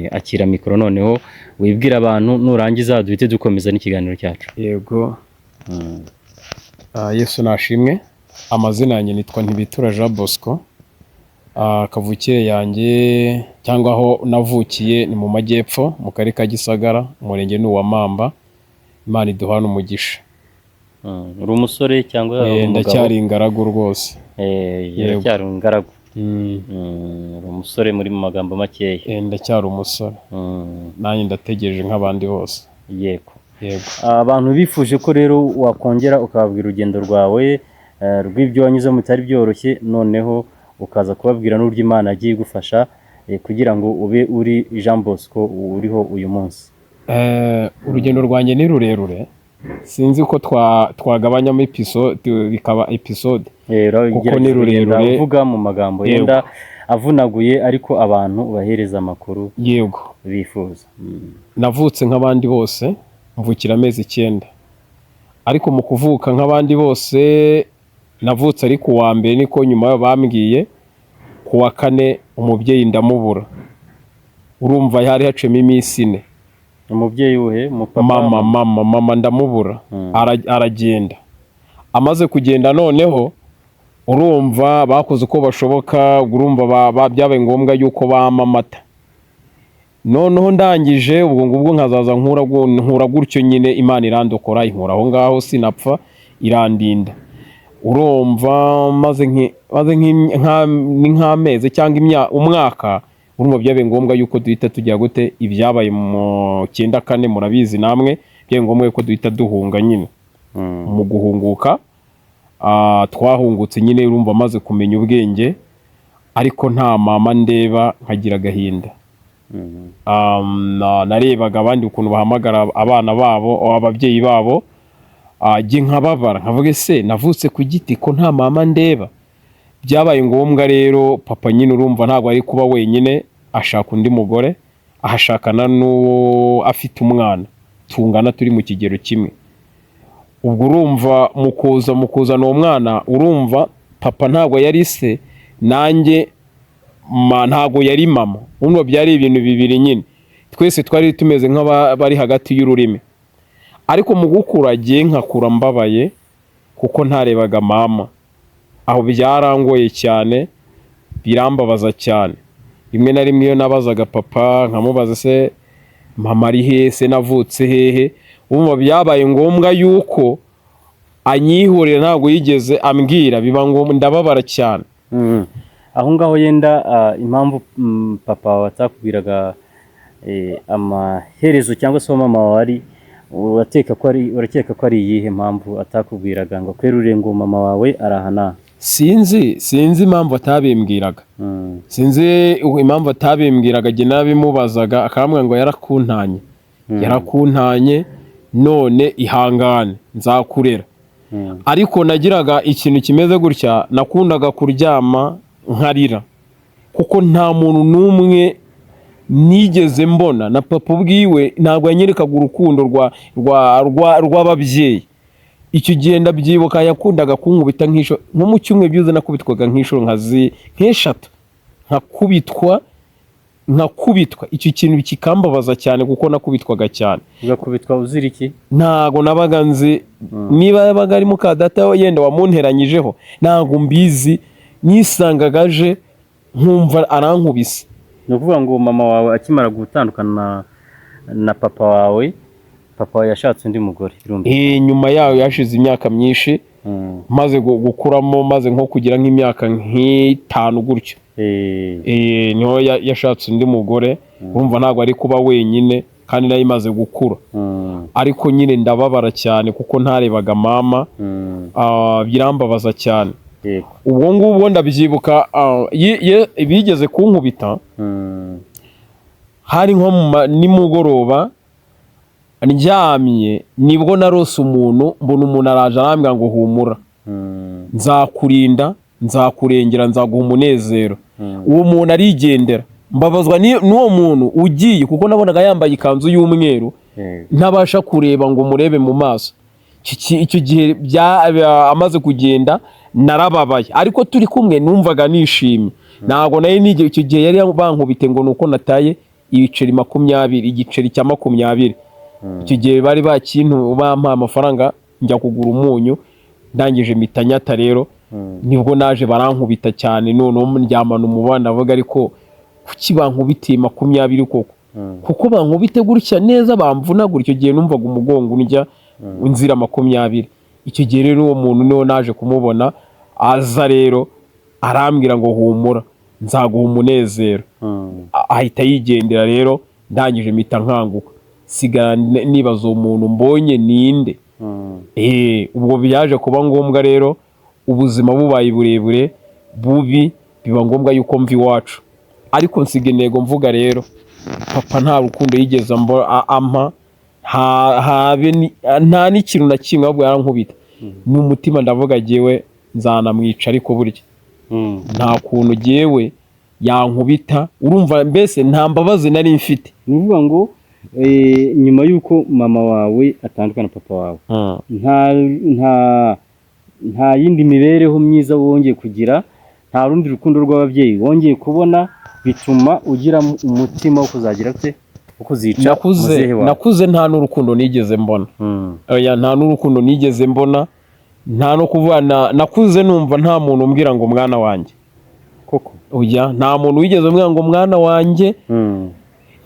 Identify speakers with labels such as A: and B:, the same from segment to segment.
A: Akira mikoro noneho wibwira abantu, nurangiza duhite dukomeza n'ikiganiro cyacu.
B: Yego. Yesu nashimwe. Amazina yanjye nitwa Ntibitura Jean Bosco. Kavukire yanjye cyangwa aho navukiye ni mu Majyepfo, mu Karere ka Gisagara, umurenge ni uwa Mamba. Imana iduhane umugisha.
A: Uri umusore cyangwa uri umugabo?
B: Ndacyari ingaragu rwose. Yego.
A: Uracyari ingaragu. Uri umusore muri mu magambo makeya.
B: Ndacyari umusore. Nanjye ndategereje nk'abandi bose.
A: Yego.
B: Yego.
A: Abantu bifuje ko rero wakongera ukababwira urugendo rwawe rw'ibyo wanyuzemo bitari byoroshye, noneho ukaza kubabwira n'uburyo Imana yagiye igufasha kugira ngo ube uri Jean Bosco uriho uyu munsi.
B: Urugendo rwanjye ni rurerure, sinzi ko twagabanyamo episode bikaba episode. Kuko ni
A: Uragerageza kugenda
B: rurerure.
A: uvuga mu magambo
B: Yego.
A: yenda avunaguye, ariko abantu bahereza amakuru
B: Yego.
A: bifuza.
B: Navutse nk'abandi bose, mvukira amezi 9, ariko mu kuvuka nk'abandi bose navutse ari ku wa mbere, niko nyuma bambwiye. Ku wa kane umubyeyi ndamubura. Urumva hari haciyemo iminsi 4.
A: Umubyeyi wuhe? Umupapa?
B: Mama ndamubura. Aragenda. Amaze kugenda noneho urumva bakoze uko bashoboka, urumva byabaye ngombwa yuko bampa amata. Noneho ndangije ubwo ngubwo nkazaza nkura gutyo nyine, Imana irandokora, inkura aho ngaho, sinapfa, irandinda. Urumva maze ni nk'amezi cyangwa umwaka, urumva byabaye ngombwa yuko duhita tujya gute, ibyabaye mu 94 murabizi namwe, byabaye ngombwa yuko duhita duhunga nyine. Mu guhunguka, twahungutse nyine, urumva maze kumenya ubwenge, ariko nta mama ndeba, nkagira agahinda. Narebaga abandi ukuntu bahamagara abana babo o ababyeyi babo, jye nkababara, nkavuga: "Ese navutse ku giti ko nta mama ndeba?" Byabaye ngombwa rero, papa nyine urumva ntabwo ari kuba wenyine, ashaka undi mugore, ahashakana n'uwo afite umwana tungana, turi mu kigero kimwe. Ubwo urumva mu kuzana uwo mwana, urumva papa ntabwo yari se, nanjye ntabwo yari mama. Urumva byari ibintu bibiri nyine, twese twari tumeze nk'abari hagati y'ururimi. Ariko mu gukura jye nkakura mbabaye kuko ntarebaga mama. Aho byarangoye cyane, birambabaza cyane. Rimwe na rimwe iyo nabazaga papa, nkamubaza: "Se mama ari hehe? Se navutse hehe?" Urumva byabaye ngombwa yuko anyihorera, ntabwo yigeze ambwira, biba ngombwa ndababara cyane.
A: Aho ngaho yenda impamvu papa wawe atakubwiraga amaherezo cyangwa se aho mama wawe ari, urakeka ko ari iyihe mpamvu atakubwiraga ngo akwerurire ngo mama wawe ari aha n'aha?
B: Sinzi impamvu atabimbwiraga. Sinzi impamvu atabimbwiraga. Jye nabimubazaga akambwira ngo yarakuntanye, yarakuntanye, none ihangane nzakurera. Ariko nagiraga ikintu kimeze gutya, nakundaga kuryama nkarira kuko nta muntu n'umwe nigeze mbona, na papa ubwiwe ntabwo yanyerekaga urukundo rw'ababyeyi. Icyo gihe ndabyibuka yakundaga kunkubita nk'inshuro, nko mu cyumweru byuze nakubitwaga nk'inshuro nk'eshatu, nkakubitwa, nkakubitwa. Icyo kintu kikambabaza cyane kuko nakubitwaga cyane.
A: Ugakubitwa uzira iki?
B: Ntago nabaga nzi niba yabaga ari muka data yenda wamunteranyijeho, ntago mbizi. Nisangaga aje nkumva arankubise.
A: Ni ukuvuga ngo mama wawe akimara gutandukana na papa wawe, papa wawe yashatse undi mugore, birumvikana.
B: Nyuma yaho yashize imyaka myinshi, maze gukuramo, maze nko kugira nk'imyaka nk'itanu gutyo. Niho yashatse undi mugore. Urumva ntabwo ari kuba wenyine kandi nayo imaze gukura. Ariko nyine ndababara cyane kuko ntarebaga mama. Birambabaza cyane. Ubwo ngubwo ndabyibuka, bigeze kunkubita. Hari nko mu nimugoroba ndyamye, nibwo narose umuntu, mbona umuntu araje arambwira ngo: "Humura, nzakurinda, nzakurengera, nzaguha umunezero." Uwo muntu arigendera, mbabazwa n'uwo muntu ugiye kuko nabonaga yambaye ikanzu y'umweru, ntabasha kureba ngo murebe mu maso. Icyo gihe amaze kugenda narababaye, ariko turi kumwe numvaga nishimye. Ntabwo nari nige icyo gihe yari bankubite ngo ni uko nataye. ibiceri 20, igiceri cya 20. Icyo gihe bari bakintu bampa amafaranga njya kugura umunyu, ndangije mpita nyata rero. Nibwo naje barankubita cyane, noneho ndyamana umubano, ndavuga ariko kuki bankubitiye 20 koko? Kuko bankubite gutya neza bamvunagura. Icyo gihe numvaga umugongo undya inzira 20. Icyo gihe rero uwo muntu niwo naje kumubona aza rero arambwira ngo humura nzaguha umunezero. Ahita yigendera rero, ndangije mpita nkanguka, sigara nibaza uwo muntu mbonye ninde. Ubwo byaje kuba ngombwa rero, ubuzima bubaye burebure bubi, biba ngombwa yuko mva iwacu, ariko nsiga intego mvuga rero papa nta rukundo yigeze ampa, habe nta n'ikintu na kimwe, ahubwo yarankubita n'umutima. Ndavuga jyewe nzanamwica, ariko burya nta kuntu jyewe yankubita, urumva mbese nta mbabazi nari mfite.
A: Ni ukuvuga ngo nyuma y'uko mama wawe atandukana na papa wawe, nta yindi mibereho myiza wongeye kugira, nta rundi rukundo rw'ababyeyi wongeye kubona, bituma ugira umutima wo kuzagira se wo kuzica
B: Nakuze
A: muzehe wawe.
B: Nakuze nta n'urukundo nigeze mbona. Oya, nta n'urukundo nigeze mbona, nta no kuvuga nakuze numva nta muntu umbwira ngo mwana wanjye.
A: Koko?
B: Oya, nta muntu wigeze umbwira ngo mwana wanjye.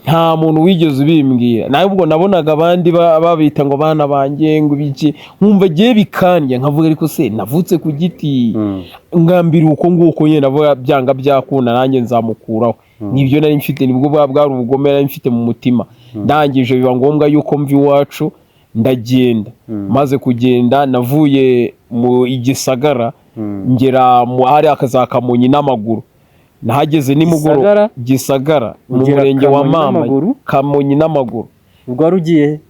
B: Nta muntu wigeze ubimbwira. Nawe ubwo nabonaga abandi babita ngo bana banjye, ngo ibiki, nkumva agiye bikandya, nkavuga ariko se navutse ku giti? Ngambira uko nguko nyine, navuga byanga byakunda nanjye nzamukuraho. Nibyo nari mfite, nibwo bwari ubugome nari mfite mu mutima. Ndangije biba ngombwa yuko mva iwacu ndagenda. Maze kugenda navuye mu Igisagara ngera mu hariya za Kamonyi n'amaguru. Nahageze nimugoroba.
A: Gisagara?
B: Gisagara mu
A: Ugera
B: murenge wa
A: Kamonyi
B: Mama.
A: n'amaguru?
B: Kamonyi n'amaguru.
A: Ubwo wari ugiye he?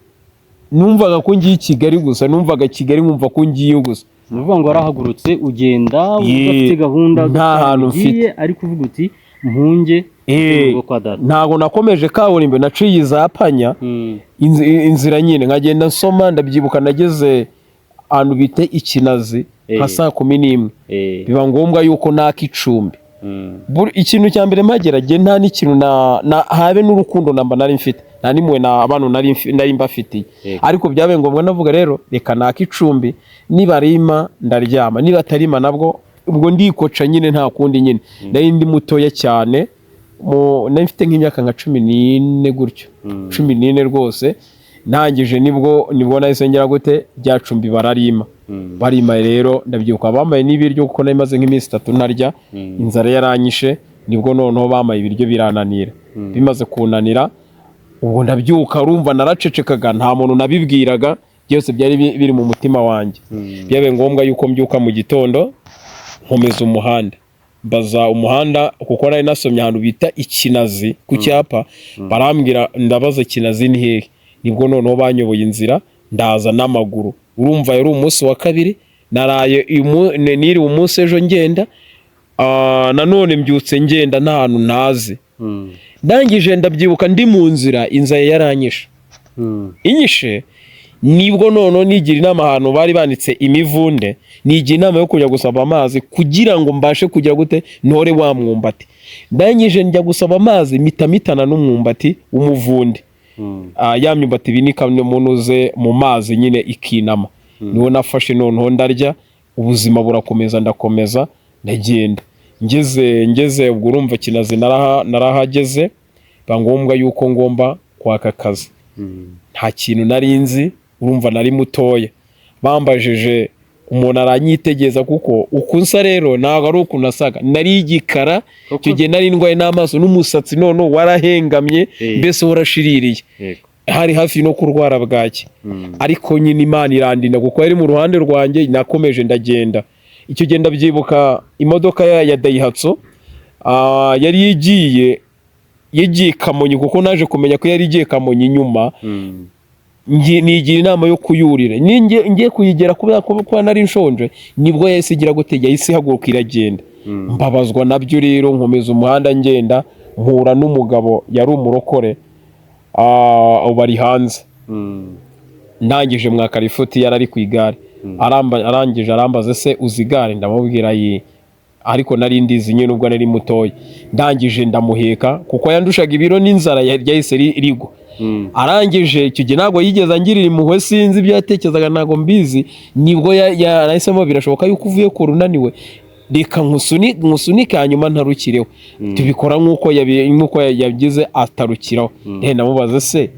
B: Numvaga ko ngiye i Kigali gusa, numvaga Kigali, nkumva ko ngiye gusa.
A: Ni ukuvuga ngo warahagurutse ugenda
B: Ye,
A: udafite gahunda,
B: nta hantu
A: ugiye,
B: mfite.
A: ariko uvuga uti mpunge urugo kwa data.
B: Ntabwo nakomeje kaburimbo, naciye iza Panya, inzira nyine nkagenda nsoma. Ndabyibuka nageze ahantu bita Ikinazi nka saa 11, biba ngombwa yuko naka icumbi. Ikintu cya mbere mpagera jye nta n'ikintu na habe n'urukundo namba nari mfite, nta n'impuhwe na abantu nari mbafitiye. Ariko byabaye ngombwa ndavuga rero reka naka icumbi, nibarima ndaryama, nibatarima nabwo ubwo ndikoca nyine, nta kundi nyine. Nari ndi mutoya cyane, nari mfite nk'imyaka nka 14 gutyo, 14 rwose. Ntangije nibwo nahise ngira gute, rya cumbi bararima. Barima rero ndabyibuka bambaye n'ibiryo, kuko nari maze nk'iminsi 3 ntarya, inzara yaranyishe. Nibwo noneho bambaye ibiryo birananira. Bimaze kunanira ubwo ndabyuka, urumva naracecekaga, nta muntu nabibwiraga, byose byari biri mu mutima wanjye. Byabaye ngombwa yuko mbyuka mu gitondo nkomeza umuhanda, mbaza umuhanda kuko nari nasomye ahantu bita Ikinazi ku cyapa, barambwira, ndabaza Kinazi ni hehe? Nibwo noneho banyoboye inzira ndaza n'amaguru. Urumva yari umunsi wa kabiri naraye, niriwe umunsi ejo ngenda, nanone mbyutse ngenda nta hantu ntazi. Ndangije ndabyibuka ndi mu nzira inzara yaranyishe. Inyishe nibwo noneho nigira inama, ahantu bari banditse imivunde, nigira inama yo kujya gusaba amazi kugira ngo mbashe kujya gute ntore wa mwumbati. Ndangije njya gusaba amazi, mpita mitana n'umwumbati w'umuvunde. Ya myumbati binika munuze mu mazi nyine ikinama, niwo nafashe noneho ndarya, ubuzima burakomeza, ndakomeza ndagenda. Ngeze ubwo urumva Kinazi narahageze, biba ngombwa yuko ngomba kwaka akazi. Nta kintu nari nzi, urumva nari mutoya. Bambajije umuntu aranyitegereza, kuko uko nsa rero ntabwo ari ukuntu nasaga, nari igikara. Icyo gihe nari ndwaye n'amaso n'umusatsi none warahengamye, mbese warashiririye, hari hafi no kurwara bwaki. Ariko nyine Imana irandinda kuko yari mu ruhande rwanjye, nakomeje ndagenda. Icyo gihe ndabyibuka imodoka ya Daihatsu, yari igiye Kamonyi, kuko naje kumenya ko yari igiye Kamonyi nyuma. Nigira inama yo kuyurira, ngiye kuyigera kubera ko nari nshonje, nibwo yahise igira gute, yahise ihaguruka iragenda. Mbabazwa nabyo rero, nkomeza umuhanda ngenda, mpura n'umugabo yari umurokore, ubu ari hanze. Ndangije mwaka rifuti, yari ari ku igare. Arangije arambaza se uzi igare? Ndamubwira yi. Ariko nari ndizi nyine ubwo nari mutoya. Ndangije ndamuheka kuko yandushaga ibiro, n'inzara yahise rigwa. Arangije icyo gihe ntabwo yigeze angirira impuhwe, sinzi ibyo yatekerezaga, ntabwo mbizi. Nibwo yarahisemo, birashoboka yuko uvuye kure unaniwe, reka nkusunike hanyuma ntarukireho. Tubikora nk'uko yagize atarukiraho. Ndamubaza se,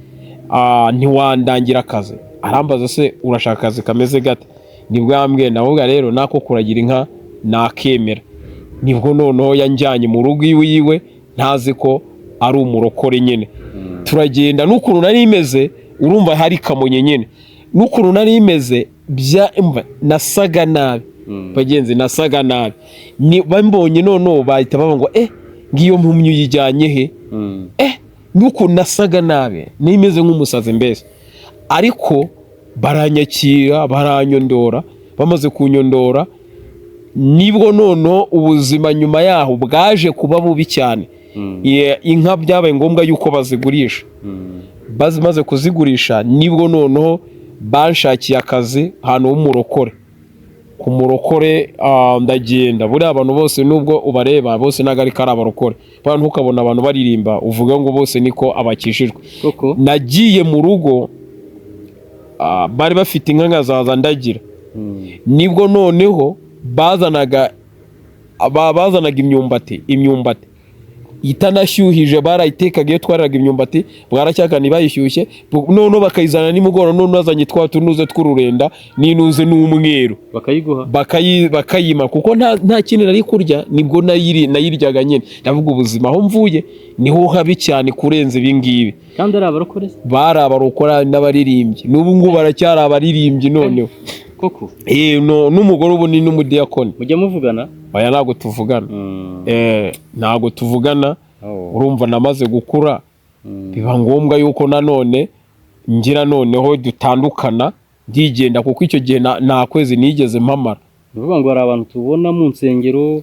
B: ntiwandangira akazi? Arambaza se, urashaka akazi kameze gate? Nibwo yambwiye, navuga rero nako kuragira inka nakemera. Nibwo noneho yanjyanye mu rugo iwe iwe, ntazi ko ari umurokore nyine. Turagenda, n'ukuntu nari meze, urumva hari Kamonyi nyine, n'ukuntu nari meze nasaga nabi. Bagenzi, nasaga nabi. Ni bambonye noneho bahita bavuga ngo ngiyo mpumyi uyijyanye he? N'ukuntu nasaga nabi, nimeze nk'umusazi mbese. Ariko baranyakira, baranyondora. Bamaze kunyondora, nibwo noneho ubuzima nyuma yaho bwaje kuba bubi cyane. Inka byabaye ngombwa yuko bazigurisha. Bazimaze kuzigurisha, nibwo noneho banshakiye akazi ahantu h'umurokore, ku murokore. Ndagenda. Buriya abantu bose nubwo ubareba bose ntabwo ariko ari abarokore. Buriya ntukabona abantu baririmba uvuga ngo bose niko abakishijwe.
A: Koko.
B: Nagiye mu rugo, bari bafite inka nkazaza ndagira. Nibwo noneho bazanaga imyumbati itanashyuhije, barayitekaga. Iyo twariraga imyumbati bwaracyaka ntibayishyushye, noneho bakayizana nimugoroba, noneho bazanye twa tunuze tw'ururenda n'inuze n'umweru.
A: Bakayiguha?
B: Bakayima kuko nta kindi nari kurya. Nibwo nayiryaga nyine. Ndavuga ubuzima aho mvuye niho habi cyane kurenza ibi ngibi.
A: Kandi ari abarokore se?
B: Bari abarokora n'abaririmbyi, n'ubu ngubu baracyari abaririmbyi noneho.
A: Koko?
B: No, n'umugore ubu ni n'umudiyakoni.
A: Mujya muvugana?
B: Oya, ntabwo tuvugana. Ntabwo tuvugana. Urumva namaze gukura, biba ngombwa yuko nanone ngira noneho dutandukana, ndigenda, kuko icyo gihe nta kwezi nigeze mpamara.
A: Ni ukuvuga ngo hari abantu tubona mu nsengero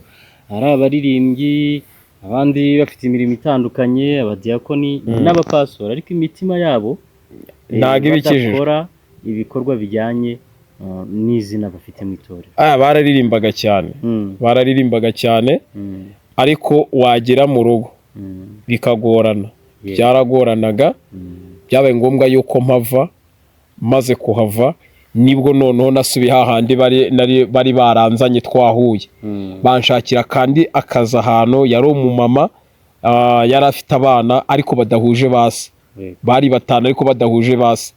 A: ari abaririmbyi, abandi bafite imirimo itandukanye, abadiyakoni n'abapastori, ariko imitima yabo
B: Ntabwo iba ikijijwe.
A: badakora ibikorwa bijyanye n'izina bafite mu itorero.
B: Bararirimbaga cyane. Bararirimbaga cyane, ariko wagera mu rugo bikagorana. Byaragoranaga. Byabaye ngombwa yuko mpava. Maze kuhava, nibwo noneho nasubiye hahandi bari baranzanye twahuye. Banshakira kandi akazi ahantu, yari umumama, yari afite abana ariko badahuje basi. Bari batanu ariko badahuje basi.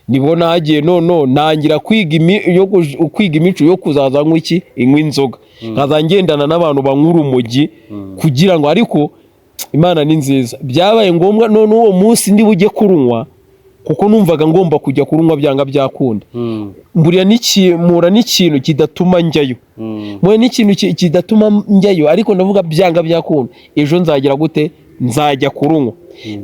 B: Nibwo nagiye noneho ntangira kwiga imico yo kuzaza nywa iki, inywa inzoga, nkaza ngendana n'abantu banywa urumogi kugira ngo. Ariko Imana ni nziza. Byabaye ngombwa none uwo munsi ndi bujye kurunywa, kuko numvaga ngomba kujya kurunywa byanga byakunda. Mpura n'ikintu kidatuma njyayo. Mpura n'ikintu kidatuma njyayo, ariko ndavuga byanga byakunda ejo nzagira gute, nzajya kurunywa.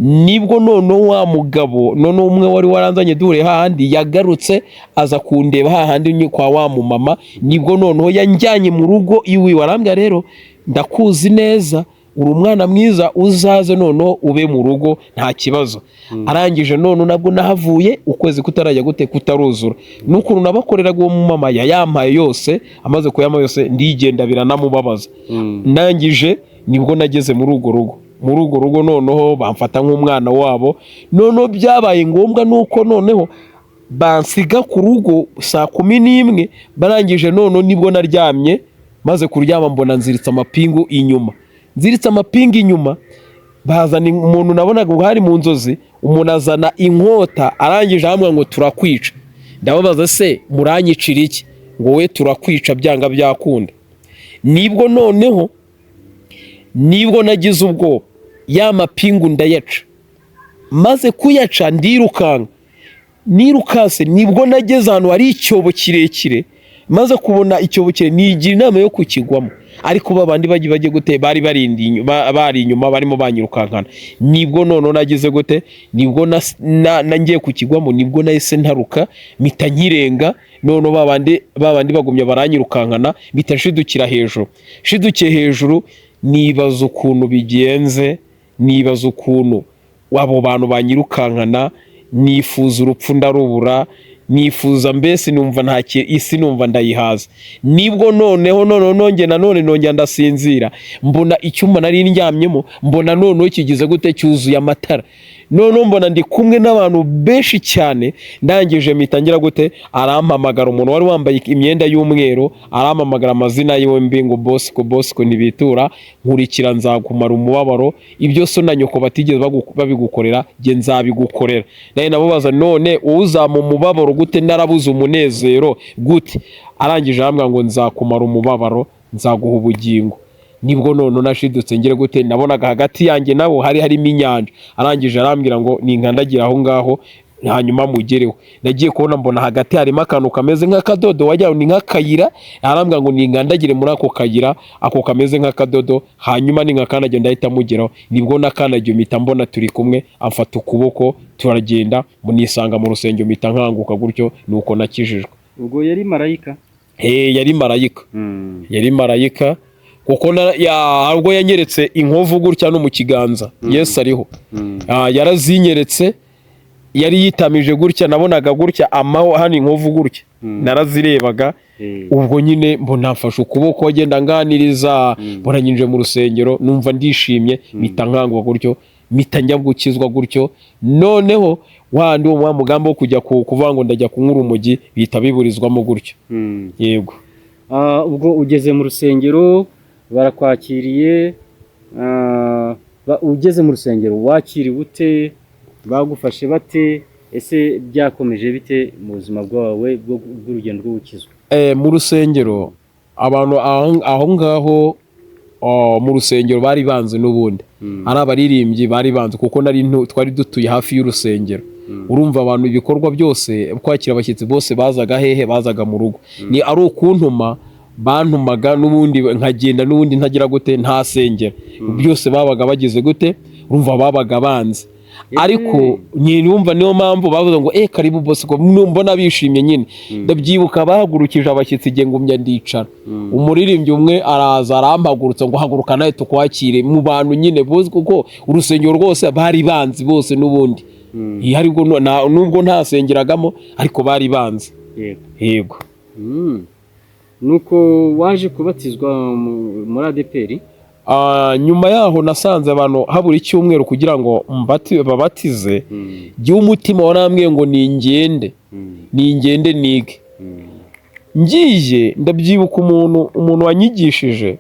B: Nibwo noneho wa mugabo noneho umwe wari waranzanye duhure hahandi yagarutse aza kundeba hahandi kwa wa mumama. Nibwo noneho yanjyanye mu rugo iwe, arambwira rero ndakuzi neza, uri umwana mwiza, uzaze noneho ube mu rugo nta kibazo. Arangije none nabwo nahavuye ukwezi kutarajya gute, kutaruzura. N'ukuntu nabakoreraga uwo mumama yayampaye yose. Amaze kuyampa yose ndigenda, biranamubabaza. Ndangije nibwo nageze muri urwo rugo. Muri urwo rugo noneho bamfata nk'umwana wabo. Noneho byabaye ngombwa nuko noneho bansiga ku rugo saa 11. Barangije noneho nibwo naryamye. Maze kuryama mbona nziritse amapingu inyuma, nziritse amapingu inyuma. Bazana umuntu nabonaga ngo hari mu nzozi, umuntu azana inkota, arangije ahamwe ngo turakwica. Ndababaza se, muranyicira iki? Ngo we turakwica byanga byakunda. Nibwo noneho nibwo nagize ubwoba, ya mapingu ndayaca. Maze kuyaca ndirukanka. Nirukase nibwo nageze ahantu hari icyobo kirekire. Maze kubona icyobo kirekire nigira inama yo kukigwamo, ariko babandi bagiye bajye gute, bari bari inyuma barimo banyirukankana. Nibwo noneho nagize gute, nibwo ngiye kukigwamo, nibwo nahise ntaruka mpita nkirenga. Noneho babandi bagumya baranyirukankana, mpita nshidukira hejuru. Nshidukiye hejuru nibaza ukuntu bigenze, nibaza ukuntu abo bantu banyirukankana. Nifuza urupfu ndarubura, nifuza mbese numva nta isi, numva ndayihaza. Nibwo noneho nongeye nanone nongera ndasinzira, mbona icyumba nari ndyamyemo, mbona noneho kigize gute, cyuzuye amatara. Noneho mbona ndi kumwe n'abantu benshi cyane. Ndangije mpita ngira gute, arampamagara, umuntu wari wambaye imyenda y'umweru arampamagara amazina yombi ngo: "Bosco, Bosco Ntibitura, nkurikira, nzakumara umubabaro. Ibyo so na nyoko batigeze babigukorera, jye nzabigukorera." Nawe namubaza: "None wowe uzampa umubabaro gute? Narabuze umunezero gute?" Arangije arambwira ngo: "Nzakumara umubabaro, nzaguha ubugingo." Nibwo none nashidutse ngire gute, nabonaga hagati yanjye nabo hari harimo inyanja. Arangije arambwira ngo ninkandagira aho ngaho hanyuma mugereho. Nagiye kubona mbona hagati harimo akantu kameze nk'akadodo, wagira ngo ni nk'akayira. Arambwira ngo ninkandagire muri ako kayira, ako kameze nk'akadodo, hanyuma ninkakandagira ndahita mugeraho. Nibwo nakandagiye, mpita mbona turi kumwe, amfata ukuboko turagenda, munisanga mu rusengero, mpita nkanguka gutyo. Nuko nakijijwe.
A: Ubwo yari marayika?
B: Eh, yari marayika, yari marayika, kuko ubwo yanyeretse inkovu gutya no mu kiganza, Yesu ariho. Yarazinyeretse, yari yitamije gutya, nabonaga gutya amaho hano inkovu gutya, narazirebaga. Ubwo nyine mbona mfashe ukuboko, agenda nganiriza, mbona nyinjiye mu rusengero, numva ndishimye, mpita nkanguka gutyo, mpita njya gukizwa gutyo. Noneho wandi wa mugambi wo kujya kuvuga ngo ndajya kunywa urumogi bihita biburizwamo gutyo. Yego.
A: Ubwo ugeze mu rusengero barakwakiriye, ugeze mu rusengero wakiriwe ute? Bagufashe bate? Ese byakomeje bite mu buzima bwawe bw'urugendo rwo gukizwa?
B: Mu rusengero abantu aho ngaho, mu rusengero bari banze n'ubundi, ari abaririmbyi bari banze, kuko nari twari dutuye hafi y'urusengero. Urumva abantu ibikorwa byose, kwakira abashyitsi bose bazaga hehe? Bazaga mu rugo. Ni ari ukuntuma, bantumaga n'ubundi nkagenda, n'ubundi ntagira gute, ntasengera. Byose babaga bagize gute, urumva babaga banze, ariko nyirumva niyo mpamvu bavuze ngo: "Eh, karibu Bosco." Mbona bishimye nyine. Ndabyibuka bahagurukije abashyitsi, igihe ngumya ndicara, umuririmbyi umwe araza arampagurutsa ngo: "Haguruka nawe tukwakire mu bantu." Nyine buzi kuko urusengero rwose bari banzi bose n'ubundi. Iyo aribwo nubwo ntasengeragamo, ariko bari banzi.
A: Yego.
B: Yego.
A: Nuko waje kubatizwa muri ADEPR?
B: Nyuma yaho nasanze abantu habura icyumweru kugira ngo babatize. Jyewe umutima warambwiye ngo ningende, ningende nige. Ngiye, ndabyibuka umuntu wanyigishije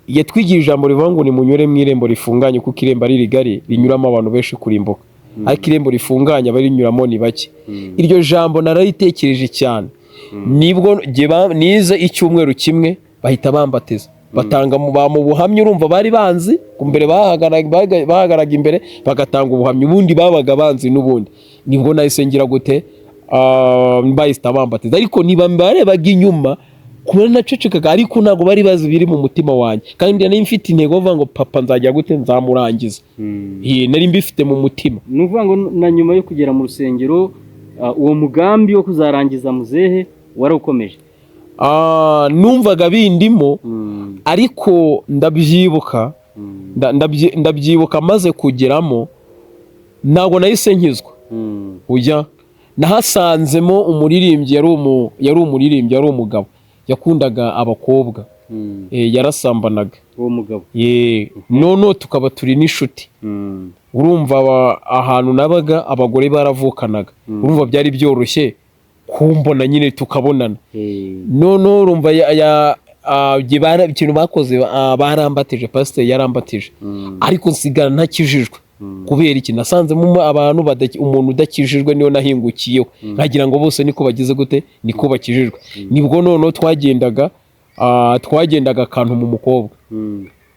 B: yatwigiye ijambo rivuga ngo: "Nimunyure mu irembo rifunganye, kuko irembo ari rigari rinyuramo abantu benshi kurimbuka, ariko irembo rifunganye abarinyuramo ni bake." Iryo jambo nararitekereje cyane. Nibwo jye nize icyumweru kimwe bahita bambatiza, batanga mu buhamya. Urumva bari banzi mbere, bahagaraga imbere bagatanga ubuhamya, ubundi babaga banzi n'ubundi. Nibwo nahise ngira gute, bahita bambatiza, ariko niba barebaga inyuma kubona nacecekaga, ariko ntabwo bari bazi ibiri mu mutima wanjye. Kandi nari mfite intego yo kuvuga ngo papa nzajya gute, nzamurangiza. Nari mbifite mu mutima.
A: Ni ukuvuga ngo na nyuma yo kugera mu rusengero, uwo mugambi wo kuzarangiza muzehe warawukomeje?
B: Numvaga bindimo, ariko ndabyibuka, ndabyibuka maze kugeramo ntabwo nahise nkizwa. Ujya nahasanzemo umuririmbyi, yari umuririmbyi, yari umugabo yakundaga abakobwa. Yarasambanaga.
A: Uwo mugabo?
B: Noneho tukaba turi n'inshuti. Urumva ahantu nabaga abagore baravukanaga, urumva byari byoroshye kumbona nyine tukabonana. Noneho urumva ikintu bakoze, barambatije, pasiteri yarambatije, ariko nsigara ntakijijwe. Kubera iki? Nasanzemo abantu umuntu udakijijwe niyo nahingukiyeho, nkagira ngo bose niko bagize gute, niko bakijijwe. Nibwo noneho twagendaga akantu mu mukobwa,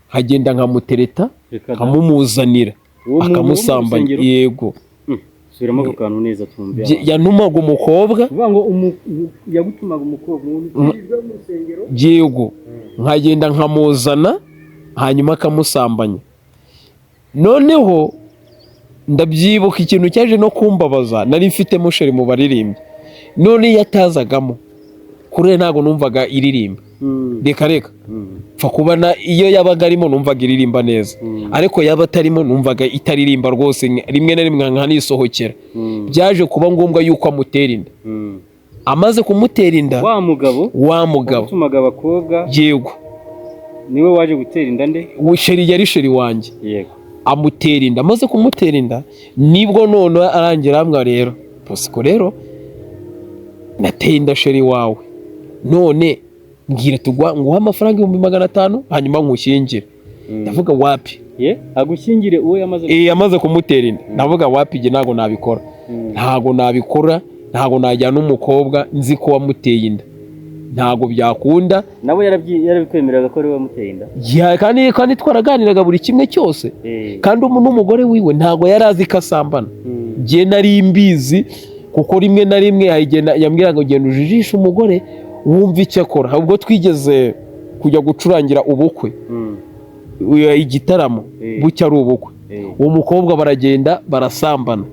B: nkagenda nkamutereta,
A: Reka da.
B: nkamumuzanira,
A: Uwo muntu wo mu
B: akamusambanya.
A: rusengero?
B: Yego.
A: Subiramo ako kantu neza twumve.
B: Yantumaga umukobwa.
A: Kuvuga ngo yagutumaga umukobwa, umuntu ukijijwe mu rusengero?
B: Yego, nkagenda nkamuzana hanyuma akamusambanya. Noneho ndabyibuka ikintu cyaje no kumbabaza, nari mfitemo chérie mu baririmbyi. None iyo atazagamo Korali ntabwo numvaga iririmba. Reka reka. Pfa kubona iyo yabaga arimo numvaga iririmba neza, ariko yaba atarimo numvaga itaririmba rwose, rimwe na rimwe nkanisohokera. Byaje kuba ngombwa yuko amutera inda. Amaze kumutera inda,
A: wa mugabo
B: wa mugabo
A: watumaga abakobwa,
B: yego,
A: niwe waje gutera inda nde?
B: We chéri, yari chéri wanjye. Amutera inda. Amaze kumutera inda, nibwo none arangira ambwira: "Rero Bosco, rero nateye inda chéri wawe, none mbwira tugwa nguhe amafaranga 500,000 hanyuma nkushyingire." Ndavuga: "Wapi."
A: Ye agushyingire uwo yamaze
B: Eh, amaze kumutera inda. Ndavuga: "Wapi, njye ntabwo nabikora." Ntabwo nabikora, ntabwo najyana umukobwa nzi ko wamuteye inda, ntabwo byakunda.
A: Nawe yarabikwemereraga ko ari we wamuteye inda?
B: Ya, kandi twaraganiraga buri kimwe cyose. Kandi n'umugore wiwe ntabwo yari azi ko asambana. Njye nari mbizi, kuko rimwe na rimwe hari igihe yambwiraga ngo: "Genda ujijishe umugore wumve icyo akora." Ubwo twigeze kujya gucurangira ubukwe, igitaramo, bucya ari ubukwe, uwo mukobwa baragenda barasambana.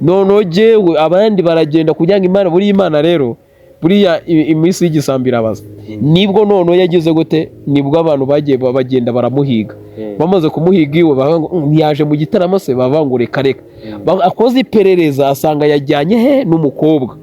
B: Noneho jyewe abandi baragenda kugira ngo Imana, buriya Imana rero, buriya iminsi y'igisambo irabaza. Nibwo noneho yagize gute, nibwo abantu bagiye bagenda baramuhiga. Bamaze kumuhiga iwe, bavuga ngo: "Ntiyaje mu gitaramo se?" Bavuga ngo: "Reka reka." Akoze iperereza asanga yajyanye he n'umukobwa.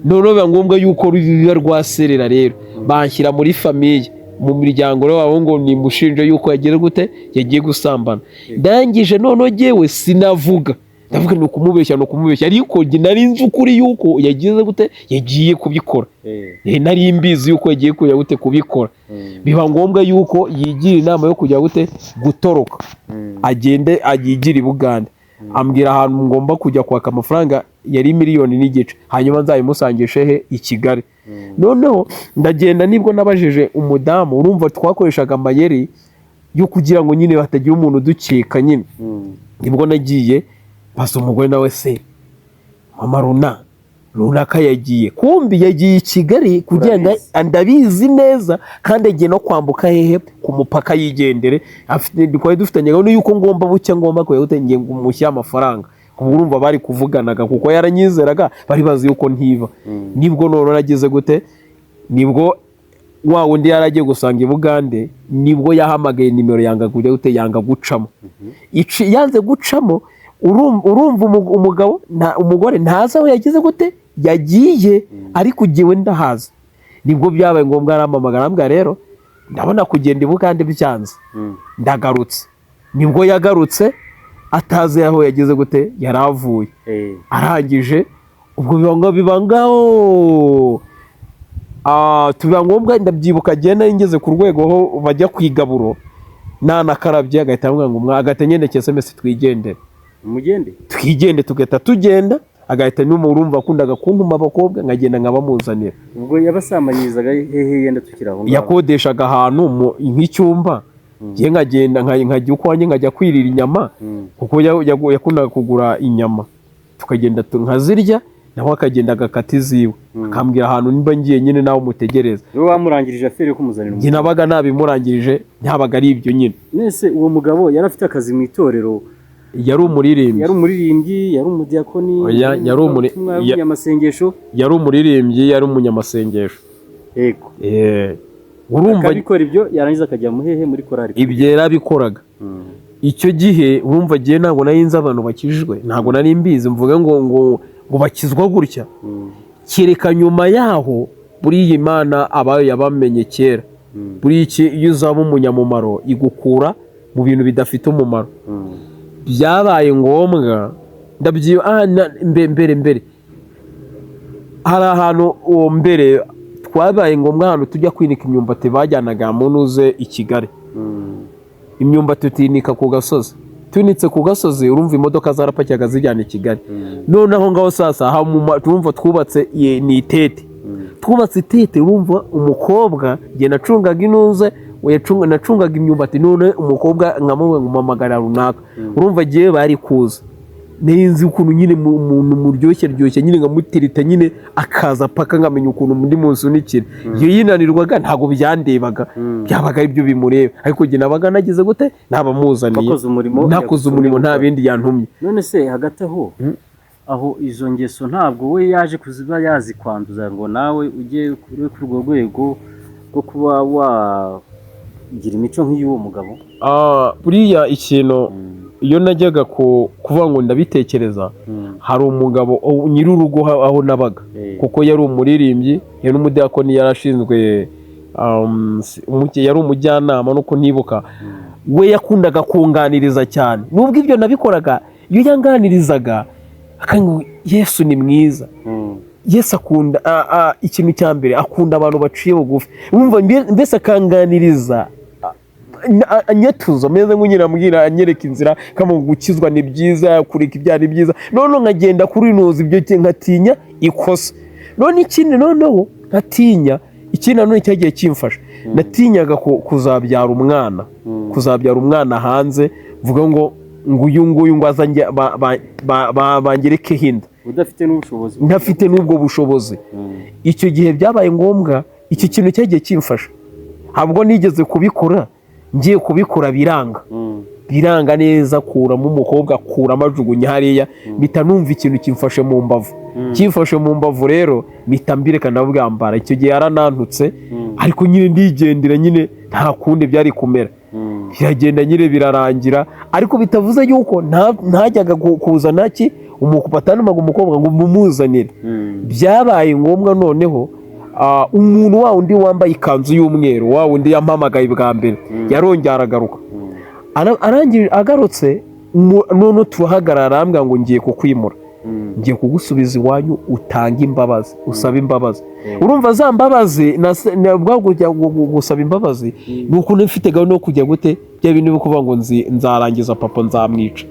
B: Noneho biba ngombwa yuko rubiba rwaserera rero, banshyira muri famille, mu miryango rero wabo, ngo nimushinje yuko yagiye gute, yagiye gusambana. Ndangije noneho jyewe sinavuga, ndavuga ni ukumubeshya, ni ukumubeshya, ariko njye nari nzi ukuri yuko yagize gute, yagiye kubikora. Nari mbizi yuko yagiye kujya gute, kubikora. Biba ngombwa yuko yigira inama yo kujya gute, gutoroka, agende yigire i Bugande. Ambwira ahantu ngomba kujya kwaka amafaranga, yari 1.5 miliyoni, hanyuma nzayimusangishe he, i Kigali. Noneho ndagenda, nibwo nabajije umudamu. Urumva twakoreshaga amayeri yo kugira ngo nyine hatagira umuntu udukeka nyine. Nibwo nagiye mbaza umugore nawe: "Se mama runaka yagiye?" Kumbi yagiye i Kigali kugira ngo
A: Urabizi.
B: Ndabizi neza, kandi agiye no kwambuka hehe, ku mupaka yigendere. Twari dufitanye gahunda yuko ngomba bucya ngomba kujya ngiye mushyire amafaranga. Ubwo urumva bari kuvuganaga, kuko yaranyizeraga, bari bazi yuko ntiba. Nibwo none nagize gute, nibwo wa wundi yari agiye gusanga i Bugande, nibwo yahamagaye nimero yanga kujya gute, yanga gucamo. Yanze gucamo. Urumva umugabo umugore ntazi aho yagize gute, yagiye, ariko jyewe ndahazi. Nibwo byabaye ngombwa arampamagara, arambwira: "Rero ndabona kugenda i Bugande byanze, ndagarutse." Nibwo yagarutse atazi aho yagize gute, yari avuye. Arangije ubwo biba ngo biba ngaho. Tubiba ngombwa, ndabyibuka agenda ngeze ku rwego aho bajya ku igaburo nanakarabye, agahita ambwira ngo agahita anyandikira SMS: "Twigendere."
A: Mugende.
B: Twigende, tugahita tugenda, agahita nyuma, urumva akundaga kuntuma abakobwa, nkagenda nkabamuzanira.
A: Ubwo yabasambanyirizaga hehe, yenda tukiri aho ngaho?
B: Yakodeshaga ahantu nk'icyumba, njye nkagenda nkajya ukwanjye nkajya kwirira inyama, kuko yakundaga kugura inyama, tukagenda nkazirya, nawe akagenda agakata iziwe, akambwira ahantu nimba ngiye nyine nawe umutegereza.
A: Wowe wamurangirije affaire yo kumuzanira
B: Njye nabaga nabimurangirije, ntabaga ari ibyo nyine.
A: Nese uwo mugabo yari afite akazi mu itorero?
B: Yari umuririmbyi.
A: Yari umuririmbyi, yari umudiyakoni?
B: Oya, yari
A: umuvugabutumwa, yari umunyamasengesho?
B: Yari umuririmbyi, yari umunyamasengesho.
A: Yego.
B: Urumva
A: Akabikora ibyo, yarangiza akajya muhehe, muri korari?
B: Ibyo yarabikoraga. Icyo gihe urumva agiye, ntabwo nari nzi abantu bakijijwe, ntabwo nari mbizi mvuge ngo bakizwa gutya, kereka nyuma yaho. Buriya Imana abayo yabamenye kera. Buriya iyo uzaba umunyamumaro igukura mu bintu bidafite umumaro. Byabaye ngombwa, ndabyibuka mbere mbere hari ahantu uwo mbere twabaye ngombwa ahantu tujya kwinika imyumbati, bajyanaga mu ntuze i Kigali. Imyumbati tuyinika ku gasozi, tunitse ku gasozi, urumva imodoka zarapakiraga zijyana i Kigali. Noneho ngaho sasa turumva twubatse ni itete, twubatse itete. Urumva umukobwa, njye nacungaga intuze, we nacungaga imyumbati, none umukobwa nkamubwira ngo mpamagara runaka. Urumva agiye bari kuza, nzi ukuntu nyine umuntu muryoshye ryoshye nyine, nkamutirita nyine akaza paka nkamenya ukuntu undi munsunikira. Iyo yinanirwaga ntabwo byandebaga, byabaga ari byo bimureba, ariko njye nabaga nagize gute, nabamuzaniye.
A: Wakoze umurimo
B: Nakoze umurimo, nta bindi yantumye.
A: None se hagati aho Aho izo ngeso ntabwo we yaje kuziba yazikwanduza ngo nawe ujye kuri urwo rwego rwo kuba wagira imico nk'iy'uwo mugabo?
B: Buriya ikintu iyo najyaga kuvuga ngo ndabitekereza, hari umugabo nyir'urugo aho nabaga, kuko yari umuririmbyi, yari n'umudiyakoni, yarashinzwe, yari umujyanama, nuko ntibuka. We yakundaga kunganiriza cyane, nubwo ibyo nabikoraga, iyo yanganirizaga akambwira, "Yesu ni mwiza, Yesu akunda ikintu cya mbere, akunda abantu baciye bugufi." Wumva mbese akanganiriza anyatuza ameze nk'unyine, ambwira, anyereka inzira, kama gukizwa ni byiza, kureka ibyaha ni byiza. Noneho nkagenda kurinuza ibyo, nkatinya ikosa. None ikindi, noneho nkatinya ikindi nanone cyagiye kimfasha, natinyaga kuzabyara umwana, kuzabyara umwana hanze, mvuga ngo uyu nguyu ngo aze bangerekeho inda.
A: Udafite n'ubushobozi.
B: Ntafite n'ubwo bushobozi. Icyo gihe byabaye ngombwa, icyo kintu cyagiye kimfasha. Ntabwo nigeze kubikora, ngiye kubikora biranga, biranga neza, kuramo umukobwa, kuramo ajugunya hariya, mpita numva ikintu kimfashe mu mbavu. Kimfashe mu mbavu rero mpita mbireka, ndabwambara. Icyo gihe yaranantutse, ariko nyine ndigendera nyine, nta kundi byari kumera. Biragenda nyine birarangira, ariko bitavuze yuko ntajyaga kuzana ki batanumaga umukobwa ngo mumuzanire. Byabaye ngombwa noneho umuntu wa wundi wambaye ikanzu y'umweru, wa wundi yampamagaye bwa mbere, yarongera aragaruka. Arangije agarutse, noneho turahagarara, arambwira ngo ngiye kukwimura, ngiye kugusubiza iwanyu, utange imbabazi, usabe imbabazi. Urumva za mbabazi bwa kujya gusaba imbabazi ni ukuntu mfite gahunda yo kujya gute, bya bintu byo kuvuga ngo nzarangiza papa, nzamwica.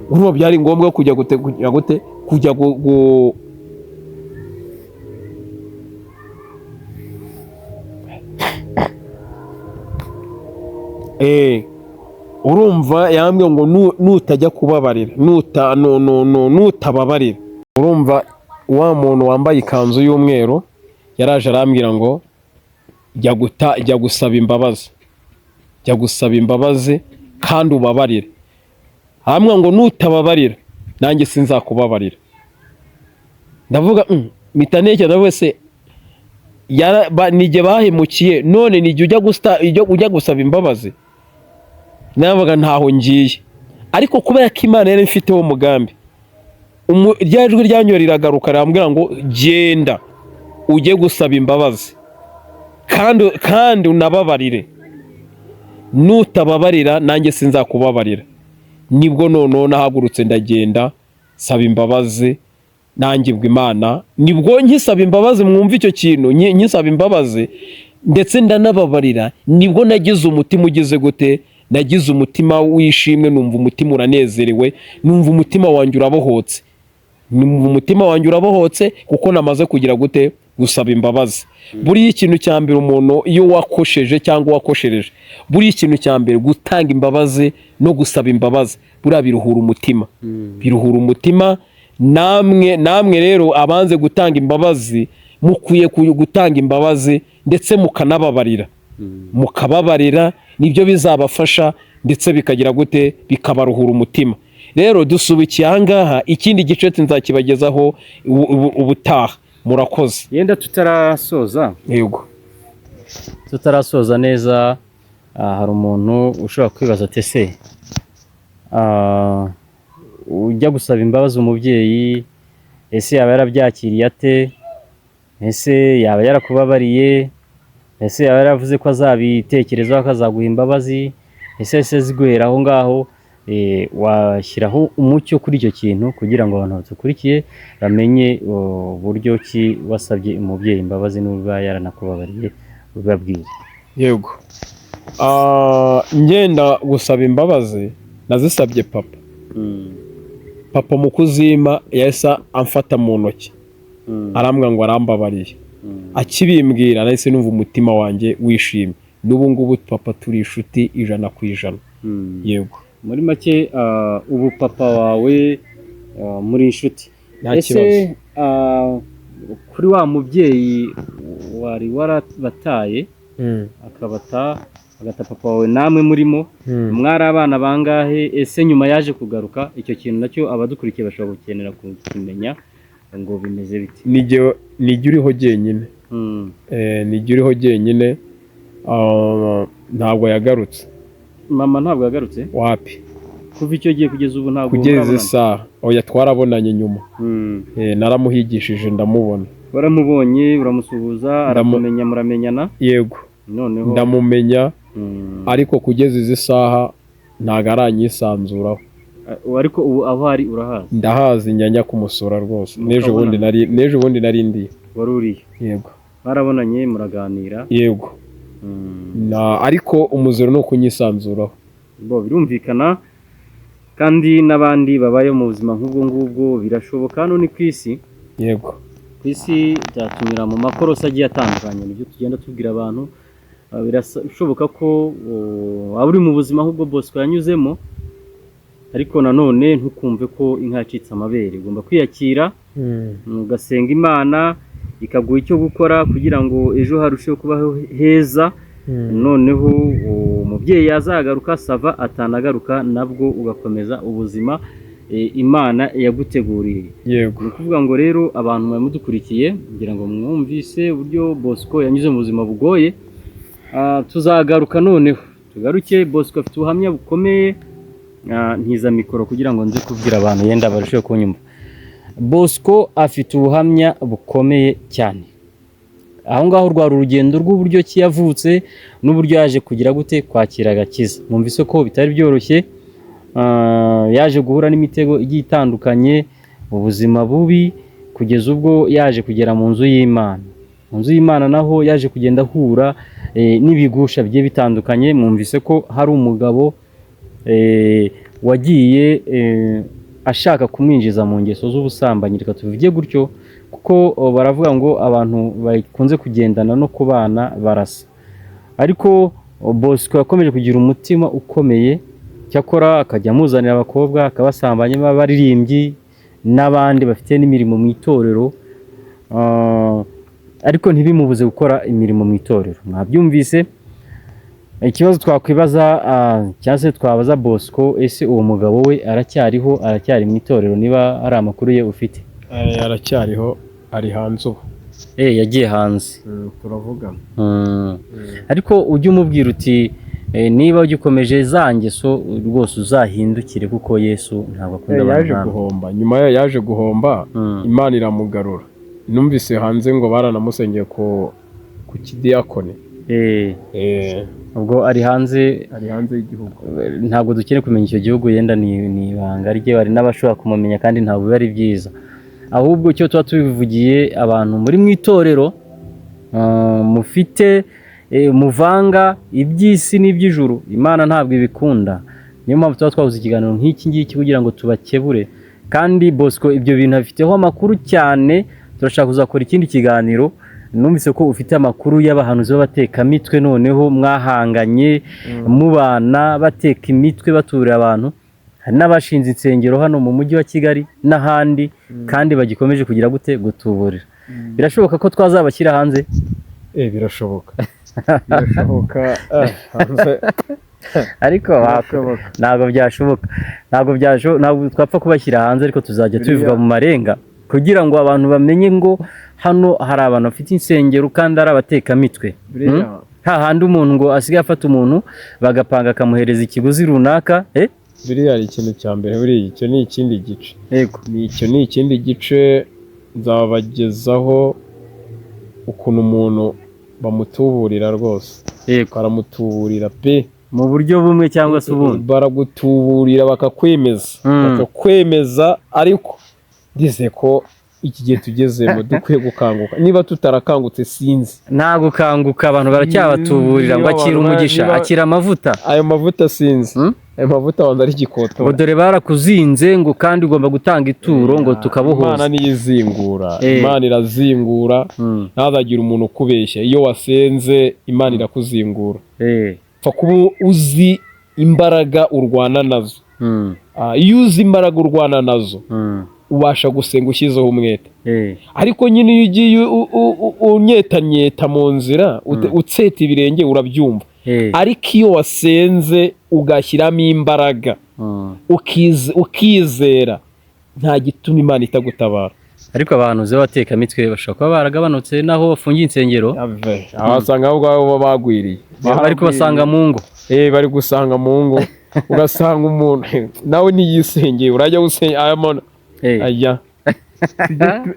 B: Urumva byari ngombwa kujya gute, kujya gute, kujya urumva yambwiye ngo nutajya kubabarira, nuta no no no nutababarira. Urumva wa muntu wambaye ikanzu y'umweru yaraje arambwira ngo jya guta, jya gusaba imbabazi, jya gusaba imbabazi kandi ubabarire. Arambwira ngo nutababarira nanjye sinzakubabarira. Ndavuga, mpita ntekereza wese nijye bahemukiye, none nijye ujya gusaba imbabazi. Navuga ntaho ngiye, ariko kubera ko Imana yari ifiteho umugambi, rya jwi ryanyu riragaruka rirambwira ngo genda ujye gusaba imbabazi kandi unababarire, nutababarira nanjye sinzakubabarira. Nibwo noneho nahagurutse ndagenda saba imbabazi, nanjye ubwo Imana, nibwo nkisaba imbabazi, mwumva icyo kintu, nkisaba imbabazi ndetse ndanababarira, nibwo nagize umutima ugize gute, nagize umutima wishimwe, numva umutima uranezerewe, numva umutima wanjye urabohotse, numva umutima wanjye urabohotse kuko namaze kugira gute, gusaba imbabazi. Buriya ikintu cya mbere umuntu iyo wakosheje cyangwa wakoshereje, buriya ikintu cya mbere gutanga imbabazi no gusaba imbabazi, buriya biruhura umutima, biruhura umutima. Namwe rero abanze gutanga imbabazi, mukwiye gutanga imbabazi ndetse mukanababarira, mukababarira, nibyo bizabafasha ndetse bikagira gute, bikabaruhura umutima. Rero dusubikiye aha ngaha, ikindi gice nzakibagezaho ubutaha. Murakoze.
A: Yenda tutarasoza.
B: Yego.
A: Tutarasoza neza, hari umuntu ushobora kwibaza ati ese, ujya gusaba imbabazi umubyeyi, ese yaba yarabyakiriye ate? Ese yaba yarakubabariye? Ese yaba yaravuze ko azabitekerezaho akazaguha imbabazi? Ese ziguhera aho ngaho? Washyiraho umucyo kuri icyo kintu kugira ngo abantu badukurikiye bamenye uburyo ki wasabye umubyeyi imbabazi n'uba yaranakubabariye, ubibabwire.
B: Yego. Ngenda gusaba imbabazi nazisabye papa. Papa mu kuzima yahise amfata mu ntoki, arambwira ngo arambabariye. Akibimbwira nahise numva umutima wanjye wishimye. N'ubu ngubu papa turi inshuti 100%. Yego.
A: Muri make, ubu papa wawe muri inshuti.
B: Nta
A: Ese,
B: kibazo.
A: Kuri wa mubyeyi wari warabataye akabata Agata papa wawe namwe murimo. Mwari abana bangahe? Ese nyuma yaje kugaruka? Icyo kintu nacyo abadukurikiye bashobora gukenera kukimenya ngo bimeze bite.
B: Nijye uriho jyenyine. Nijye uriho jyenyine. Ntabwo yagarutse.
A: Mama ntabwo yagarutse?
B: Wapi.
A: Kuva icyo gihe kugeza ubu ntabwo
B: Kugeza
A: murabonana?
B: isaha, oya, twarabonanye nyuma. Naramuhigishije ndamubona.
A: Waramubonye, uramusuhuza, arakumenya, muramenyana?
B: Yego.
A: Noneho
B: Ndamumenya, ariko kugeza izi saha ntabwo aranyisanzuraho.
A: Ariko ubu aho ari urahazi?
B: Ndahazi, njya kumusura rwose. N'ejo
A: Mukabonana?
B: bundi nari, n'ejo bundi nari ndiyo.
A: Wari uriyo?
B: Yego.
A: Barabonanye, muraganira?
B: Yego. Ariko umuziro ni ukunyisanzuraho.
A: Bo birumvikana, kandi n'abandi babayeho mu buzima nk'ubwo ngubwo birashoboka. Hano ni ku isi. Ku isi byatunyura mu makorosi agiye atandukanye, nibyo tugenda tubwira abantu. Birashoboka ko waba uri mu buzima nk'ubwo Bosco yanyuzemo, ariko nanone ntukumve ko inka yacitse amabere. Ugomba kwiyakira, ugasenga Imana ikaguha icyo gukora kugira ngo ejo harusheho kubaho heza. Noneho umubyeyi yazagaruka, ça va, atanagaruka nabwo ugakomeza ubuzima Imana yaguteguriye. Ni ukuvuga ngo rero abantu mwari mudukurikiye, ngira ngo mwumvise uburyo Bosco yanyuze mu buzima bugoye. Tuzagaruka noneho tugaruke. Bosco afite ubuhamya bukomeye. Ntiza mikoro kugira ngo nze kubwira abantu yenda barusheho kunyumva. Bosco afite ubuhamya bukomeye cyane. Aho ngaho rwari urugendo rw'uburyo ki yavutse n'uburyo yaje kugira gute kwakira agakiza. Mwumvise ko bitari byoroshye. Yaje guhura n'imitego igiye itandukanye, ubuzima bubi, kugeza ubwo yaje kugera mu nzu y'Imana. Mu nzu y'Imana naho yaje kugenda ahura n'ibigusha bigiye bitandukanye. Mwumvise ko hari umugabo wagiye ashaka kumwinjiza mu ngeso z'ubusambanyi, reka tubivuge gutyo, kuko baravuga ngo abantu bakunze kugendana no kubana barasa. Ariko Bosco yakomeje kugira umutima ukomeye, cyakora akajya amuzanira abakobwa akabasambanya, b'abaririmbyi n'abandi bafite n'imirimo mu itorero, ariko ntibimubuze gukora imirimo mu itorero. Mwabyumvise. Ikibazo twakwibaza, cyangwa se twabaza Bosco: ese uwo mugabo we aracyariho, aracyari mu itorero, niba hari amakuru ye ufite?
B: Aracyariho, ari hanze ubu.
A: Yagiye hanze?
B: Turavugana.
A: Ariko ujye umubwira uti niba ugikomeje za ngeso rwose uzahindukire, kuko Yesu ntabwo akunda abantu
B: Yaje
A: nkamwe.
B: guhomba, nyuma yayo yaje guhomba. Imana iramugarura. Numvise hanze ngo baranamusengeye ku kidiyakoni.
A: Ubwo ari hanze?
B: Ari hanze y'igihugu.
A: Ntabwo dukeneye kumenya icyo gihugu, yenda ni ibanga rye, hari n'abashobora kumumenya kandi ntabwo biba ari byiza. Ahubwo icyo tuba tubivugiye, abantu muri mu itorero, mufite muvanga iby'isi n'iby'ijuru, Imana ntabwo ibikunda. Niyo mpamvu tuba twabuze ikiganiro nk'iki ngiki kugira ngo tubakebure. Kandi Bosco ibyo bintu abifiteho amakuru cyane. Turashaka kuzakora ikindi kiganiro. Numvise ko ufite amakuru y'abahanuzi b'abatekamitwe, noneho mwahanganye mubana bateka imitwe, baturira abantu. Hari n'abashinze insengero hano mu mujyi wa Kigali n'ahandi, kandi bagikomeje kugira gute gutuburira. Birashoboka ko twazabashyira hanze?
B: Birashoboka, birashoboka. Hanze.
A: Ariko
B: Birashoboka.
A: Ntabwo byashoboka, ntabwo byashoboka, ntabwo twapfa kubashyira hanze, ariko tuzajya tubivuga mu marenga kugira ngo abantu bamenye ngo hano hari abantu bafite insengero kandi ari abatekamitwe. Hahandi umuntu ngo asigaye afata umuntu bagapanga, akamuhereza ikiguzi runaka, eh?
B: Biriya ari ikintu cya mbere, buriya icyo ni ikindi gice. Ni icyo ni ikindi gice, nzabagezaho ukuntu umuntu bamutuburira rwose. Baramutuburira pe.
A: Mu buryo bumwe cyangwa se ubundi.
B: Baragutuburira bakakwemeza, bakakwemeza. Ariko ndizeye ko iki gihe tugezemo dukwiye gukanguka. Niba tutarakangutse sinzi.
A: Nta gukanguka, abantu baracyabatuburira ngo
B: Niba
A: akira
B: abantu
A: umugisha, akira amavuta.
B: Ayo mavuta sinzi. Ayo mavuta abanza ari igikotora.
A: Ngo dore barakuzinze, ngo kandi ugomba gutanga ituro ngo tukabohoza.
B: Imana niyo izingura. Imana irazingura. Ntazagire umuntu ukubeshya. Iyo wasenze Imana irakuzingura. Pfa kuba uzi imbaraga urwana nazo. Iyo uzi imbaraga urwana nazo, ubasha gusenga ushyizeho umwete. Ariko nyine iyo ugiye unyetanyeta mu nzira, utseta ibirenge, urabyumva. Ariko iyo wasenze ugashyiramo imbaraga, ukizera, nta gituma Imana itagutabara.
A: Ariko abantu z'abatekamitwe bashobora kuba baragabanutse naho bafungiye insengero.
B: Aho wasanga aho ngaho baba bagwiriye.
A: Bari kubasanga mu ngo.
B: Bari gusanga mu ngo, ugasanga umuntu nawe ntiyisengeye, urajya gusenga aya mana. Aya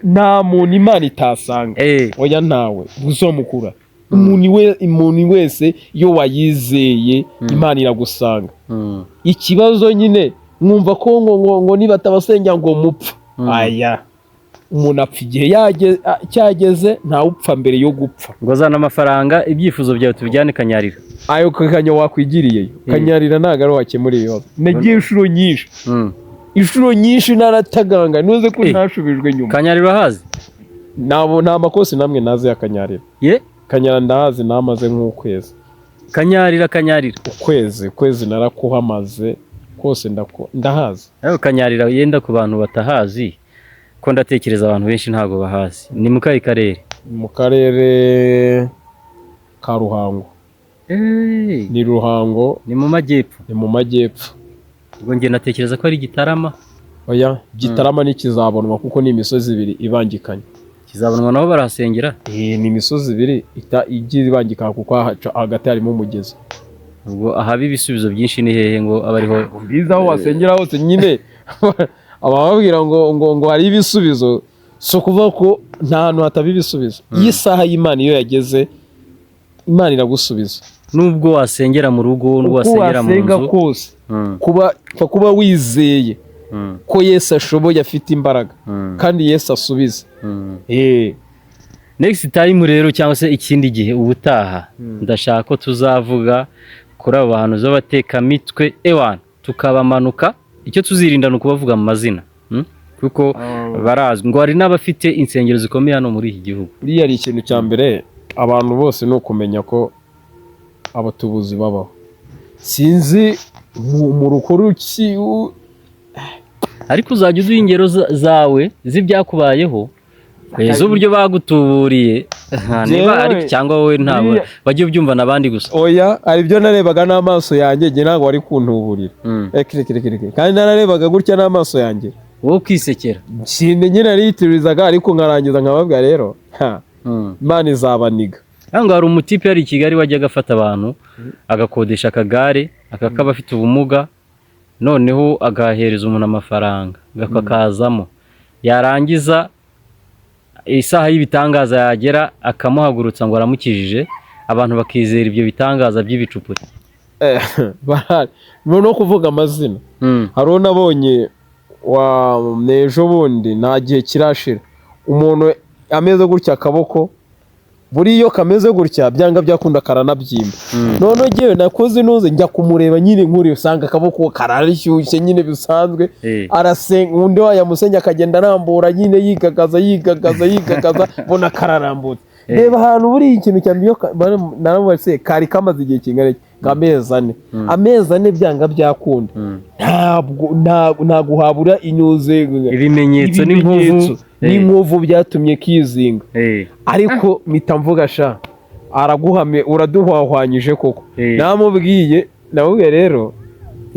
B: nta muntu Imana itasanga. Oya, ntawe uzomukura. Umuntu wese iyo wayizeye, Imana iragusanga. Ikibazo nyine mwumva ko ngo niba atabasengera ngo mupfa. Aya, umuntu apfa igihe cyageze, ntawupfa mbere yo gupfa.
A: Ngo zana amafaranga, ibyifuzo byawe tubijyane Kanyarira.
B: Ayo kanya wakwigiriyeyo Kanyarira ntabwo ari wakemura ibibazo. Nagiye inshuro nyinshi, inshuro nyinshi narataganga, ntuze ko ntashubijwe nyuma.
A: Kanyarira urahazi?
B: Ntabwo, nta makosi namwe nazi ya Kanyarira.
A: Ye?
B: Kanyarira ndahazi, namaze nk'ukwezi.
A: Kanyarira, Kanyarira.
B: Ukwezi narakuhamaze kose, ndahazi.
A: Ariko Kanyarira, yenda ku bantu batahazi, ko ndatekereza abantu benshi ntabwo bahazi, ni mu kahe karere?
B: Mu karere ka Ruhango. Ni Ruhango.
A: Ni mu majyepfo?
B: Ni mu majyepfo.
A: Ubwo njye natekereza ko ari Gitarama.
B: Oya, Gitarama ntikizabonwa kuko ni imisozi ibiri ibangikanye.
A: Kizabonwa nabo barahasengera.
B: Ni imisozi ibiri igiye ibangikana kuko hagati harimo umugezi.
A: Ubwo ahaba ibisubizo byinshi ni hehe ngo abe ariho?
B: Mbizi, aho wasengera hose nyine abababwira ngo hari ibisubizo, si ukuvuga ko nta hantu hataba ibisubizo. Iyo isaha y'Imana iyo yageze, Imana iragusubiza.
A: Nubwo wasengera mu rugo, nubwo
B: Uko
A: wasengera mu
B: wasenga
A: nzu
B: kose, kuba pfa kuba wizeye ko Yesu ashoboye, afite imbaraga, kandi Yesu asubiza.
A: Next time rero, cyangwa se ikindi gihe ubutaha, ndashaka ko tuzavuga kuri abo bantu z'abatekamitwe, ewana tukabamanuka. Icyo tuzirinda ni ukubavuga mu mazina, Kuko barazwi, ngo hari n'abafite insengero zikomeye hano muri iki gihugu.
B: Buriya ari ikintu cya mbere abantu bose ni ukumenya ko abatubuzi babaho. Sinzi mu rukuru ki
A: Ariko uzajya uduha ingero zawe z'ibyakubayeho, z'uburyo bagutuburiye. Niba
B: Jewe,
A: ariko cyangwa wowe ntabwo bajye ubyumva n'abandi gusa.
B: Oya, hari ibyo narebaga n'amaso yanjye, njye ntabwo wari kuntuburira. Reka reka reka reka, kandi nararebaga gutya n'amaso yanjye.
A: Wowe ukisekera.
B: Nshinde nyine nariyitirizaga, ariko nkarangiza nkababwira rero, ha, Imana izabaniga.
A: Hano hari umutipe yari i Kigali wajyaga afata abantu, agakodesha akagare akakaba afite ubumuga, noneho agahereza umuntu amafaranga kakazamo, yarangiza isaha y'ibitangaza yagera akamuhagurutsa ngo aramukijije, abantu bakizera ibyo bitangaza by'ibicupuri.
B: Barahari. No kuvuga amazina, hari uwo nabonye wa n'ejo bundi, nta gihe kirashira, umuntu ameze gutya akaboko, buriya iyo kameze gutya byanga byakunda karanabyimba. Noneho njyewe nakoze inoze njya kumureba nyine, nkuri usanga akaboko karashyushye nyine bisanzwe. Arasenga, undi wayamusenya akagenda arambura nyine, yigagaza yigagaza yigagaza, mbona kararambutse. Reba ahantu buriya ikintu cya mbere iyo naramubaze kari kamaze igihe kingana iki, nk'amezi 4. Amezi 4 byanga byakunda, ntabwo habura inyuze
A: Ibimenyetso n'inkovu.
B: Ibimenyetso n'inkovu byatumye kizinga. Ariko mpita mvuga, sha, araguhame, uraduhwahwanyije koko. Namubwiye rero,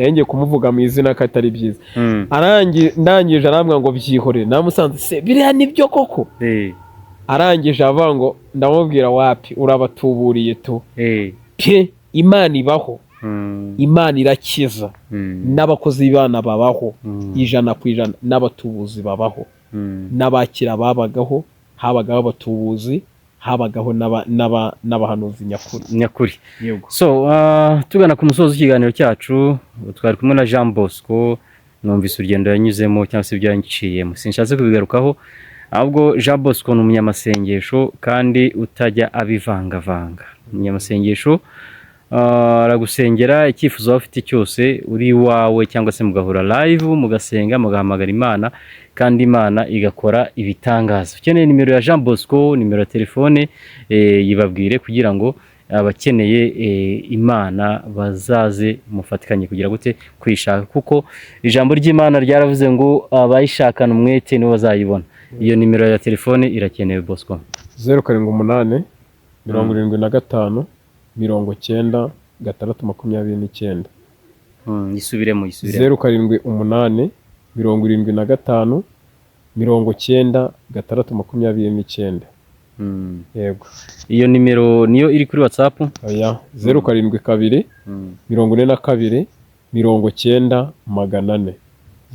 B: ngiye kumuvuga mu izina ko atari byiza. Ndangije arambwira ngo byihorere. Namusanze se, biriya nibyo koko? Arangije avuga ngo, ndamubwira wapi, urabatuburiye tu. Pe, Imana ibaho. Imana irakiza. N'abakozi b'Imana babaho 100%, n'abatubuzi babaho. N'abakira babagaho, habagaho abatubuzi, habagaho n'abahanuzi nyakuri.
A: Nyakuri.
B: Yego.
A: So tugana ku musozo w'ikiganiro cyacu, twari kumwe na Jean Bosco. Numvise urugendo yanyuzemo cyangwa se ibyo yaciyemo, sinshatse kubigarukaho. Ahubwo Jean Bosco ni umunyamasengesho kandi utajya abivangavanga. Umunyamasengesho, aragusengera icyifuzo waba ufite cyose, uri iwawe cyangwa se mugahura live, mugasenga, mugahamagara Imana, kandi Imana igakora ibitangaza. Ukeneye nimero ya Jean Bosco, nimero ya telefone, yibabwire kugira ngo abakeneye Imana bazaze mufatikanye kugira gute kuyishaka, kuko ijambo ry'Imana ryaravuze ngo abayishakana umwete nibo bazayibona. Iyo nimero ya telefone irakenewe, Bosco.
B: 078 75 90. 6 29.
A: Yisubiremo, yisubiremo.
B: 078 75 90 6 29. Yego.
A: Iyo nimero niyo iri kuri WhatsApp?
B: Oya, 072 42 90 400,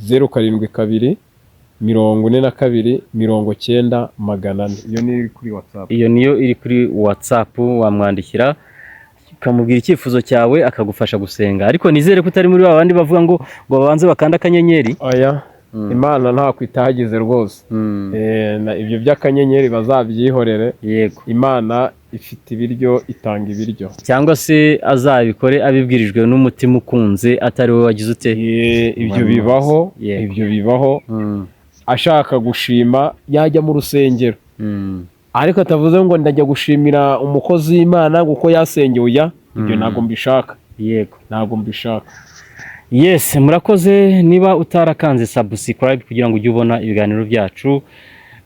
B: 072 42 90 400, iyo ni iri kuri WhatsApp.
A: Iyo niyo iri kuri WhatsApp, wamwandikira ukamubwira icyifuzo cyawe akagufasha gusenga. Ariko nizere ko utari muri ba bandi bavuga ngo babanze bakanda akanyenyeri.
B: Oya, Imana ntako itagize rwose. Ibyo by'akanyenyeri bazabyihorere. Imana ifite ibiryo, itanga ibiryo.
A: Cyangwa se azabikore abibwirijwe n'umutima ukunze, atari wowe wagize ute?
B: Ibyo bibaho. Ibyo bibaho. Ashaka gushima yajya mu rusengero, ariko atavuze ngo ndajya gushimira umukozi w'Imana kuko yasengeye. Oya, ibyo ntabwo mbishaka. Ntabwo mbishaka.
A: Yes, murakoze. Niba utarakanze subscribe kugira ngo ujye ubona ibiganiro byacu,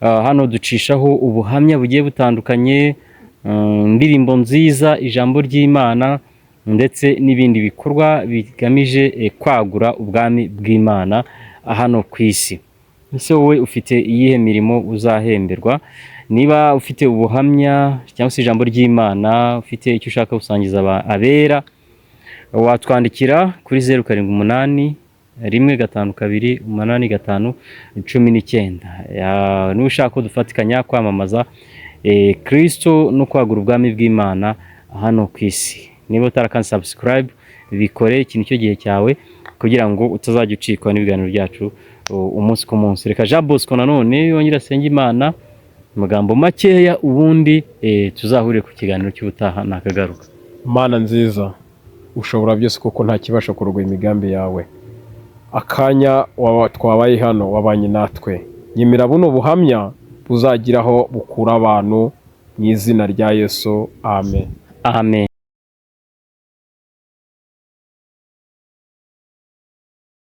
A: hano ducishaho ubuhamya bugiye butandukanye, indirimbo nziza, ijambo ry'Imana ndetse n'ibindi bikorwa bigamije kwagura ubwami bw'Imana hano ku isi. Ese wowe ufite iyihe mirimo uzahemberwa? Niba ufite ubuhamya cyangwa se ijambo ry'Imana, ufite icyo ushaka gusangiza abera, watwandikira kuri 078 152 85 19. Niba ushaka ko dufatikanya kwamamaza Kristo no kwagura ubwami bw'Imana hano ku isi, niba utarakanze subscribe, bikore, iki nicyo gihe cyawe kugira ngo utazajya ucikwa n'ibiganiro byacu umunsi ku munsi. Reka Jean Bosco nanone yongere asenge Imana amagambo makeya, ubundi tuzahurire ku kiganiro cy'ubutaha nakagaruka.
B: Mana nziza, ushobora byose, kuko nta kibasha kurogoya imigambi yawe. Akanya twabaye hano wabanye natwe, nyemera buno buhamya buzagiraho bukura abantu, mu izina rya Yesu, amen.
A: Amen.